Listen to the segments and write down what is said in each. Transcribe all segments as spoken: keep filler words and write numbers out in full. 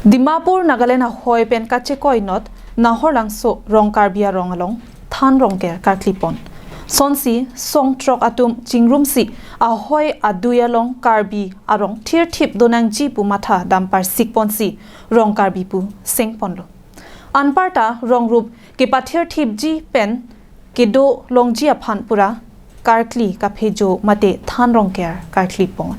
Dimapur, Nagaland ahoi pen kachekoi not Nahorlangso Rong Karbi arong along than rongker karkli pon. Sonsi song throk atum chingrumsi ahoi adui along Karbi arong thirthip donangji pu matha dam parsik ponsi Rong Karbi pu seng ponlo. Anparta rong rup kepathirthipji pen kedo longji aphan pura karkli kaphejo mate than rongker karkli pon.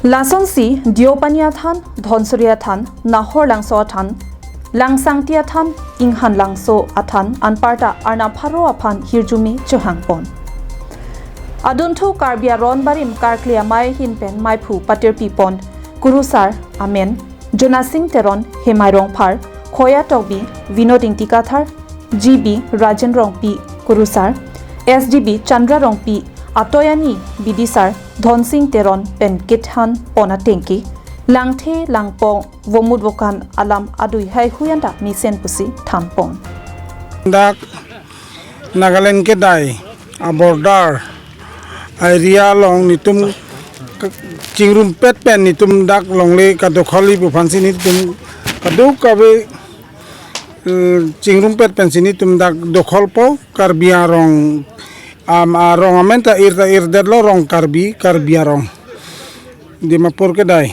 Lasonsi Deopani athan, Dhonsiri athan, Nahorlangso athan, Langsangti athan, Inghanlangso athan anparta arnam pharo aphan hirjume chohang pon. Adunthu Karbi aron barim karkli amei ahin pen meiphu patirpi pon kurusar amen Jonasing Teron, Hemai Rongphar, Khoya Tokbi, Vinod Ingti Kathar, G B Rajen Rongpi kurusar, S D B Chandra Rongpi, Atoyani bidisar Dhonsing Teron pen kethan pon atengke, langthe langpong vomut vokan alam adui haihui anta mesen pusi than pon. Dak Nagaland kedai a border area along netum k-, chingrumpet pen netum dak longle kadokhol-i pu aphansi netum kadokave, eh, chingrumpet pensi netum dak dokholpo. Karbi arong, am, arong amen ta ir ta irdetlo, Rong Karbi, Karbi arong. Dimapur kedai,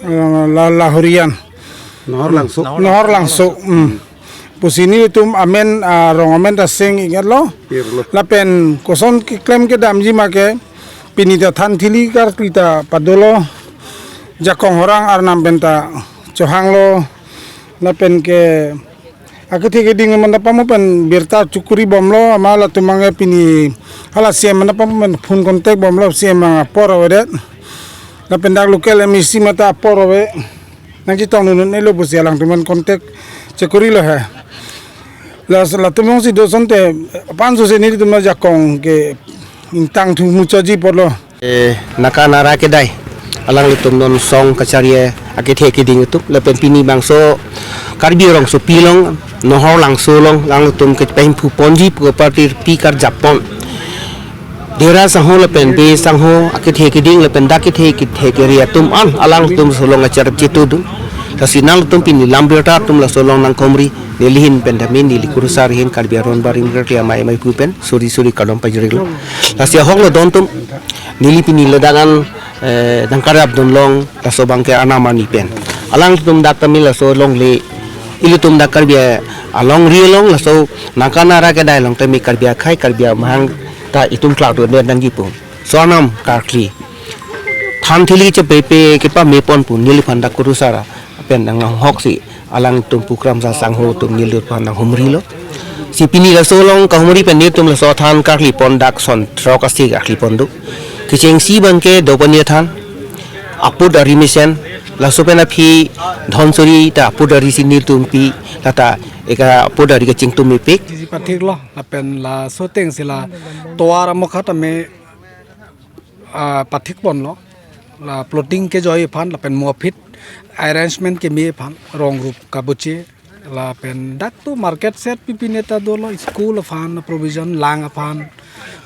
eh, la, Lahorian. Nahorlangso. Nahorlangso. Hmm. Pusi netum amen, ah, rong amen ta seng ingetlo. Pirlo. Lapen koson keklem kedamji ma ke pini ta than thili karkli ta padolo. Jakong horang arnam pen ta chohanglo. Lapen ke akethe keding manda pamo pen birta chukuri bomlo, ama latum ange pini hala C M manda pamo pen phone contact bomlo, C M ang apor avedet. Lapen dak local M A C mata apor ave. Nangchetongdun-un-elo pusi alangtum an contact chekurilo he. La, latum jongsi do asonte, panso se nelitum ajakong ke ingtang thu muchotji apotlo. Eh, Naka Nara kedai alanglitum non song kacharli akethe keding atum, lapen pini bangso Karbi arongsopi along, Nahorlangso along, alanglitum kepemphu ponji pu party pi karjap pon. Dera sangho lapen be sangho akethe keding lapen dak kethe kethe keri atum an alangtum laso along acharap chetudun. Lasi nangtum pini lam birta atum laso along nangkehumri, neli ahin pen tame neli kurusar ahin Karbi aron barim karkli amei meiphu pen suri suri kardom pajirlo. Lasi ahok lo don atum, neli pini ladak an, eh, nangkarjapdun long laso abangke arnam arni pen. Alangtum dak tame laso longle, ilitum dak Karbi alongri along laso Naka Nara kedai along tame Karbi akhei Karbi amahang ta itum klak do ne nangji pu. So arnam karkli than thili chepepe kepame pon pu neliphan dak kurusar pen nang nanghoksi alangtum pukram sa sangho atum neliphan nanghumrilo. Si pini laso along kahumri pen netum laso than karkli pon dak son throk asi karkli pon do. Kechengsi abangke Deopani athan, aput ari mesen, laso pen aphi Dhonsiri ta aput ari si netum pi, lata eka aput ari kachingtum mepik. Tiji pathiklo, lapen laso atengsi la tovar amokha tame, ah, pathik ponlo, la plotting kejoi aphan, lapen mo aphi arrangement keme aphan, rong rup kabuche, lapen dak tu market shed pipi neta dolo, school aphan provision, lang aphan,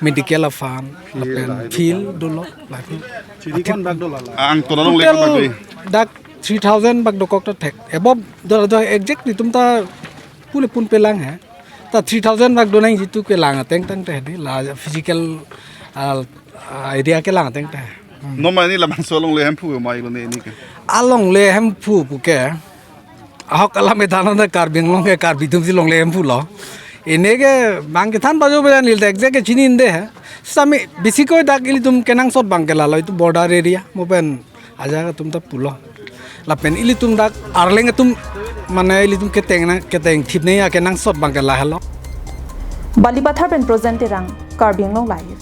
medical aphan, lapen field dolo, lapen. Chiri kon bak dolo la? Ang total longle kon bak dei? Dak three thousand bak dokok ta thek. Above dolo do exact netum ta pule pun pelang he. Ta three thousand bak donangji tu kelang ateng tangte dei, la physical, ah, area kelang ateng te. Hmm. Non ma neli labangso alongle hemphu ma ilo ne neli ke. Alongle hemphu puke. Ahok alam ethan ta Karbi Anglong ke Karbi atumsi longle hemphulo. Pini ke bang kethan pajo bela neli ta exact ke chinine he. Sami bisi koi dak ilitum kenangsot abangke lalo itum border area mo pen ajak atum ta pulo. Lapen ilitum dak Arleng atum mane ilitum keteng na, keteng thip ne ya kenangsot abangke lahelo. Balipathar pen Projen Terang, Karbi Anglong Live.